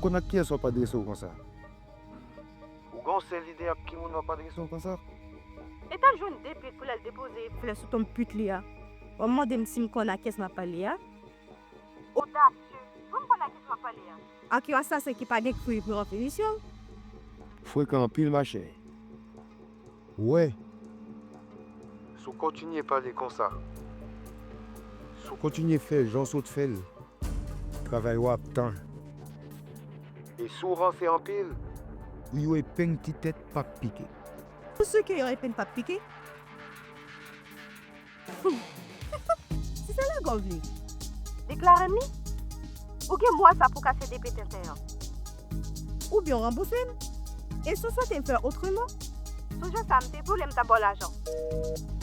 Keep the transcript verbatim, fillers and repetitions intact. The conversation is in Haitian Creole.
Konn ak kiyès w ap adrese w konsa? Ou gen yon sèl ide ak ki moun w ap adrese w konsa? E t al jwenn de pit pou l al depoze flè sou tonm pit li a. W ap mande m si m konn ak kiyès m ap pale a? Odasye! Wi, m konn ak kiyès m ap pale a. Ak yon asasen ki pa gen kri pou yon finisyon. Frekan anpil, machè. Wè. Si w kontinye pale konsa, si w kontinye fè jan w sot fè l, travay ou ap tan. E si w ranse anpil, yon epenn ti tèt p ap pike. Ou si ke yon epenn p ap pike? Si se lagòv li. Deklare m li. Ou gen mwa sa pou kase de pye tenten an. Oubyen w ranbouse m. E si w swete m fè otreman? Sou jan sa m te vle m ta ba w lajan.